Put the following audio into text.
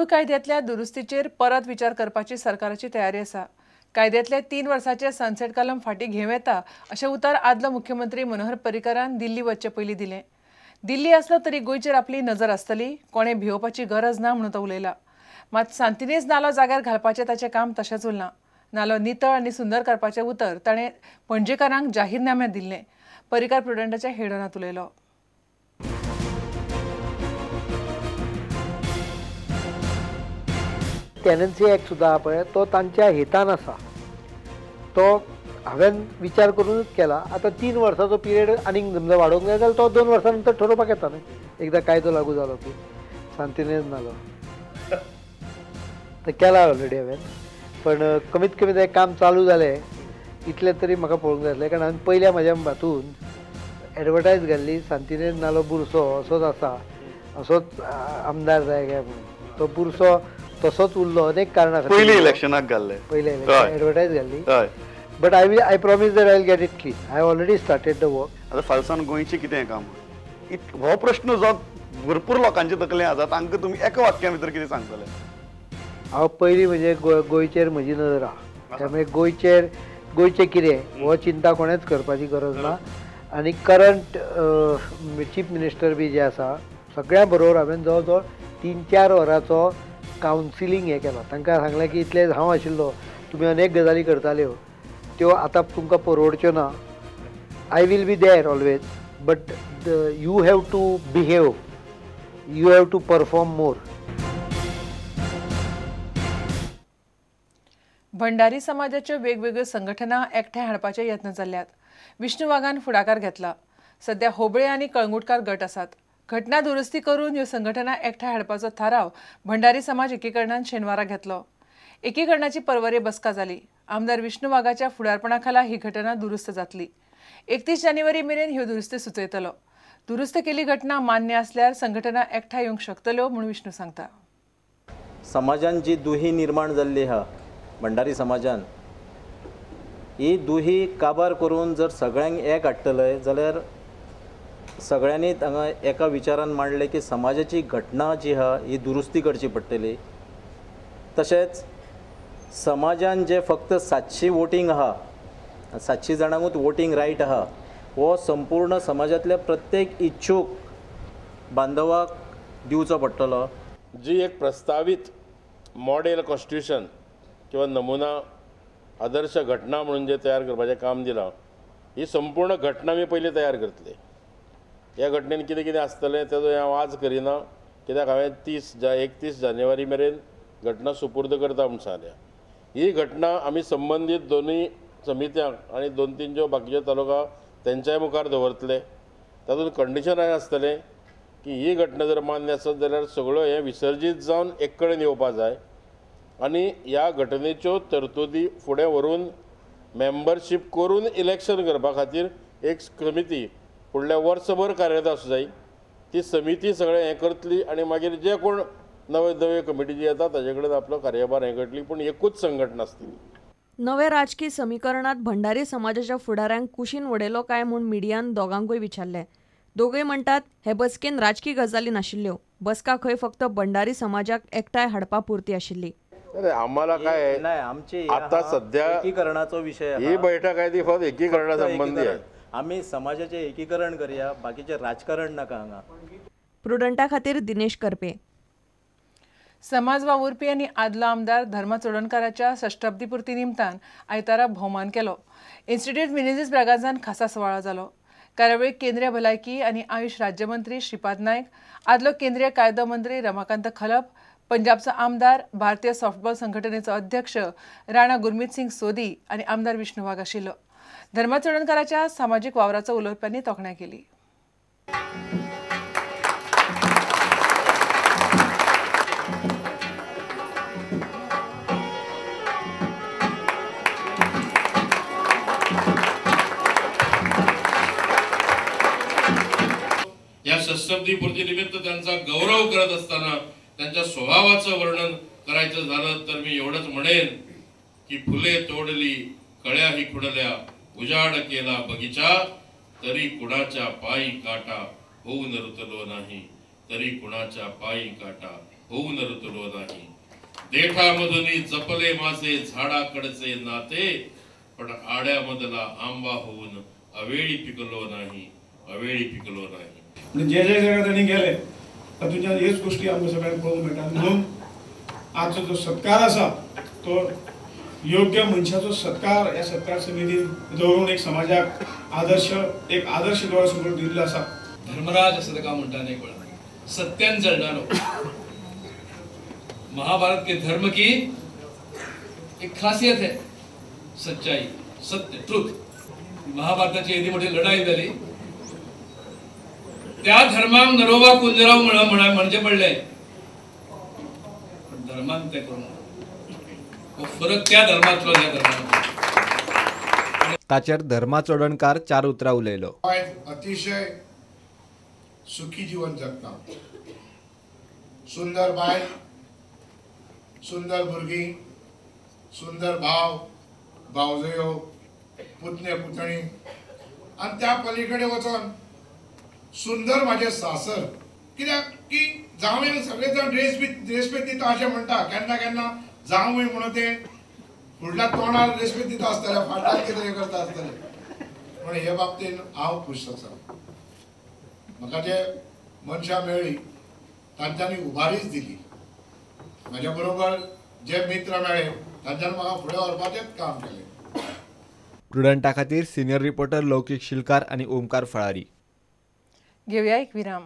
कायद्यांतल्या दुरुस्तीचेर परत विचार करपाची सरकाराची तयारी आसा. कायद्यांतले 3 वर्साचे सनसेट कलम फाटीं घेवं येता अशें उतर आदलो मुख्यमंत्री मनोहर पर्रीकारान दिल्ली वचचे पयलीं दिलें. दिल्ली आसलो तरी गोंयचेर आपली नजर आसतली, कोणें भियोवपाची गरज ना म्हणून तो उलयला. मात सांतिनेज नालो जाग्यार घालपाचें ताचें काम तशेंच उरलां. नालो नितळ आनी सुंदर करपाचें उतर ताणें पणजेकारांक जाहीरनाम्यांत दिल्लें. पर्रीकार प्रुडंटाच्या हेडोनांत उलयलो. टेनन्सी एक्ट सुद्दां आहा पळय, तो तांच्या हितान आसा, तो हांवें विचार करूनच केला. आतां 3 वर्साचो पिरियड आनीक समजा वाडोवंक जाय जाल्यार तो 2 वर्सां नंतर ठरोवपाक येता न्हय, एकदां कायदो लागू जालो की. सांतिनेज नालो तो केला ऑलरेडी हांवें, पण कमीत कमी तें काम चालू जालें इतलें तरी म्हाका पळोवंक जाय आसलें. कारण हांवें पयल्या म्हज्या हातून एडवर्टायज घाल्ली सांतिनेज नालो बुरसो असोच आसा, असोच आमदार जाय काय म्हणून. तो बुरसो तसोच उरलो अनेक कारणां खातीर. पयलीं इलेक्शनाक घाल्लें, पयलें इलेक्शन एडवर्टायज घाल्ली. But I promise that I will get it clean. I have already started the work. आतां फाल्सान गोंयचें कितें काम, हो प्रश्न जो भरपूर लोकांचे तकलें आसा तांकां तुमी एका वाक्या भितर कितें सांगतले? हांव पयलीं म्हणजे गोंयचेर म्हजी नदर आहा, त्यामुळे गोंयचेर गोंयचें कितें हो चिंता कोणेंच करपाची गरज ना. आनी current chief minister B J आसा सगळ्यां बरोबर हांवें जवळ जवळ 3-4 वरांचो कावन्सिलींग हें केलां. तांकां सांगलें की इतलें हांव आशिल्लो, तुमी अनेक गजाली करताल्यो त्यो आतां तुमकां परवडच्यो ना. I will be there always, but you have to behave, you have to perform more. Bhandari समाजाच्यो वेगवेगळ्यो संघटना एकठांय हाडपाचे यत्न जाल्यात. विष्णू वाघान फुडाकार घेतला. सध्या होबळे आनी कळंगूटकार गट आसात. घटना दुरुस्ती करून ह्यो संघटना एकठांय हाडपाचो थाराव भंडारी समाज एकीकरणान शेनवारा घेतलो. एकीकरणाची परवरे बसका जाली. आमदार विष्णू वाघाच्या फुडारपणा खाला ही घटना दुरुस्त जातली. 31 जानेवारी मेरेन ह्यो दुरुस्ती सुचयतलो. दुरुस्त केल्ली घटना मान्य आसल्यार संघटना एकठांय येवंक शकतल्यो म्हूण विष्णू सांगता. समाजान जी दुही निर्माण जाल्ली आहा भंडारी समाजान, ही दुही काबार करून जर सगळ्यांक एक हाडटले जाल्यार सगळ्यांनी हांगा एका विचारान मांडलें की समाजाची घटना जी आहा ही दुरुस्ती करची पडटली. तशेंच समाजान जे फक्त 700 वोटींग आहा, 700 जाणांकूच वोटींग रायट आहा, हो संपूर्ण समाजांतल्या प्रत्येक इच्छूक बांधवाक दिवचो पडटलो. जी एक प्रस्तावीत मॉडेल कॉन्स्टिट्यूशन किंवा नमुना आदर्श घटना म्हणून जे तयार करपाचें काम दिलां, ही संपूर्ण घटना आमी पयलीं तयार करतले. ह्या घटनेन कितें कितें आसतलें तेजो हांव आज करिना, कित्याक हांवें 31 जानेवारी मेरेन घटना सुपूर्द करता म्हूण सांगल्या. ही घटना आमी संबंदीत दोनूय समित्यांक आनी 2-3 ज्यो बाकीच्यो तालुका तेंच्याय मुखार दवरतले. तातूंत कंडिशन अशें आसतलें की ही घटना जर मान्य आसत जाल्यार सगळ्यो हें विसर्जीत जावन एक कडेन येवपा जाय आनी ह्या घटनेच्यो तरतुदी फुडें व्हरून मेंबरशीप करून इलेक्शन करपा खातीर एक समिती फुडल्या वर्सभर कार्यरत आसूं जाय. ती समिती सगळें हें करतली आनी मागीर जे कोण नवे नवे कमिटी जी येता ताजे कडेन आपलो कार्यभार हें करतली, पूण एकूच संघटना आसतली. नवे राजकी समीकरणात भंडारी समाजाच्या फुडाऱ्यांक कुशीन वडयलो काय म्हूण मिडियान दोगांकूय विचारलें. दोगूय म्हणटात हे बसकेन राजकी गजाली नाशिल्ल्यो, बसका खंय फक्त भंडारी समाजाक एकठांय हाडपा पुरती आशिल्ली. आम्हाला काय नाही, आमची आता सध्या एकीकरणाचो विषय, ही बैठक आहे ती फक्त एकीकरणा संबंधी आहे. आम्ही समाजाचे एकीकरण करूया, बाकीचे राजकारण नाका हांगा. प्रुडंटा खातीर दिनेश करपे. समाज वावुरपी आनी आदलो आमदार धर्मा चोडणकाराच्या षष्ठब्दीपुर्ती निमतान आयतारा भोवमान केलो. इन्स्टिट्यूट मिनेझीस ब्रागांझान खासा सुवाळो जालो. कार्यावळीक केंद्रीय भलायकी आनी आयुष राज्यमंत्री श्रीपाद नायक, आदलो केंद्रीय कायदो मंत्री रमाकांत खलप, पंजाबचो आमदार, भारतीय सॉफ्टबॉल संघटनेचो अध्यक्ष राणा गुरमीत सिंग सोदी आनी आमदार विष्णू वाघ आशिल्लो. धर्मा चोडणकाराच्या सामाजीक वावराचो उलोवप्यांनी तोखणाय केली. या षष्ठब्दीपूर्ती निमित्त त्यांचा गौरव करत असताना त्यांच्या स्वभावाचं वर्णन करायचं झालं तर मी एवढंच म्हणेन की फुले तोडली कळ्याही खुडल्या, उजाड केला बगीचा, तरी कुणाच्या पायी काटा होऊन रुतलो नाही, तरी कुणाच्या पायी काटा होऊन रुतलो नाही. देठामधून जपले माझे झाडाकडचे नाते, पण आड्यामधला आंबा होऊन अवेळी पिकलो नाही, अवेळी पिकलो नाही. म्हणजे जे जे जाग्यार तांणी गेले तातूंतल्यान ह्योच गोश्टी आमकां सगळ्यांक पळोवंक मेळटा. म्हणून आजचो जो सत्कार आसा तो योग्य मनशाचो सत्कार ह्या सत्कार समितीन दवरून एक समाजाक आदर्श, एक आदर्श दोळ्या समोर दिल्लो आसा. धर्मराज असं ताका म्हणटा एक वेळार, सत्यान चलणारो. महाभारत के धर्म की एक खासियत है सच्चाई, सत्य, ट्रूथ. महाभारताची एदी मोठी लढाई जाली त्या धर्माक नरोबा कुंजराव म्हणचे पडले, पण धर्मान ते करूंक हो फरक त्या धर्मांतलो ह्या धर्मांतलो. ताचेर धर्मा चोडणकार चार उतरां उलयलो. अतिशय सुखी जीवन जगता, सुंदर बायल, सुंदर भुरगीं, सुंदर भाव भावजयो, पुतणे पुतणी, आनी त्या पलीकडे वचोन सुंदर म्हाजें सासर. कित्याक की जावंय सगळे जाण ड्रेस बी दिता अशें म्हणटा, केन्ना केन्ना जावंय म्हणून ते फुडल्या तोंडार ड्रेस बी दिता आसतले, फाटल्यान कितें करता आसतले. पूण हे बाबतीन हांव खूश आसा. म्हाका जे मनशां मेळ्ळी तांच्यांनी उबारीच दिली. म्हाज्या बरोबर जे मित्र मेळ्ळे तांच्यांनी म्हाका फुडें व्हरपाचेंच काम केलें. प्रुडंटा खातीर सिनियर रिपोर्टर लौकीक शिलकार आनी ओमकार फळारी. घेवया एक विराम.